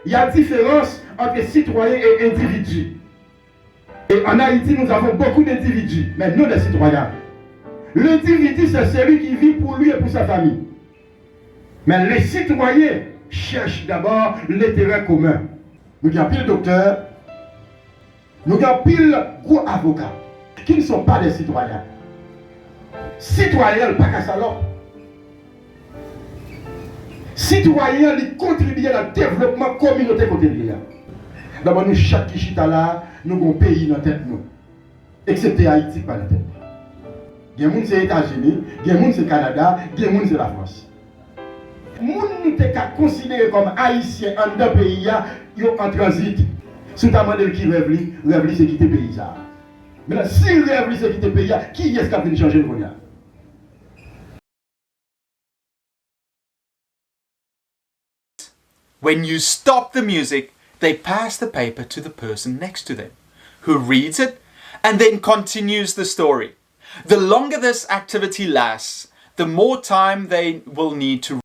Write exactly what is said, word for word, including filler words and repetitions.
Il y a différence entre citoyen et individu. Et en Haïti, nous avons beaucoup d'individus, mais non des citoyens. L'individu, c'est celui qui vit pour lui et pour sa famille. Mais le citoyen cherche d'abord l'intérêt commun. Nou gen anpil doktè, nou gen anpil gwo avoka qui ne sont pas des citoyens. Sitwayen an pa ka salòp. Sitwayen an, li kontribye nan devlopman kominote kote l ye a. Dabò, nou chak ki chita la, nou gon peyi nan tèt nou. Eksepte Ayiti k pa nan tèt nou. Gen moun se Etazini, gen moun se Kanada, gen moun se Lafrans. Moun nou te ka konsidere kòm Ayisyen anndan peyi a, yo an tranzit. Si w ta mande l ki rèv li, rèv li se kite peyi sa a. Men si rèv li se kite peyi a, kiyès k ap vin chanje l kounye a? When you stop the music, they pass the paper to the person next to them, who reads it and then continues the story. The longer this activity lasts, the more time they will need to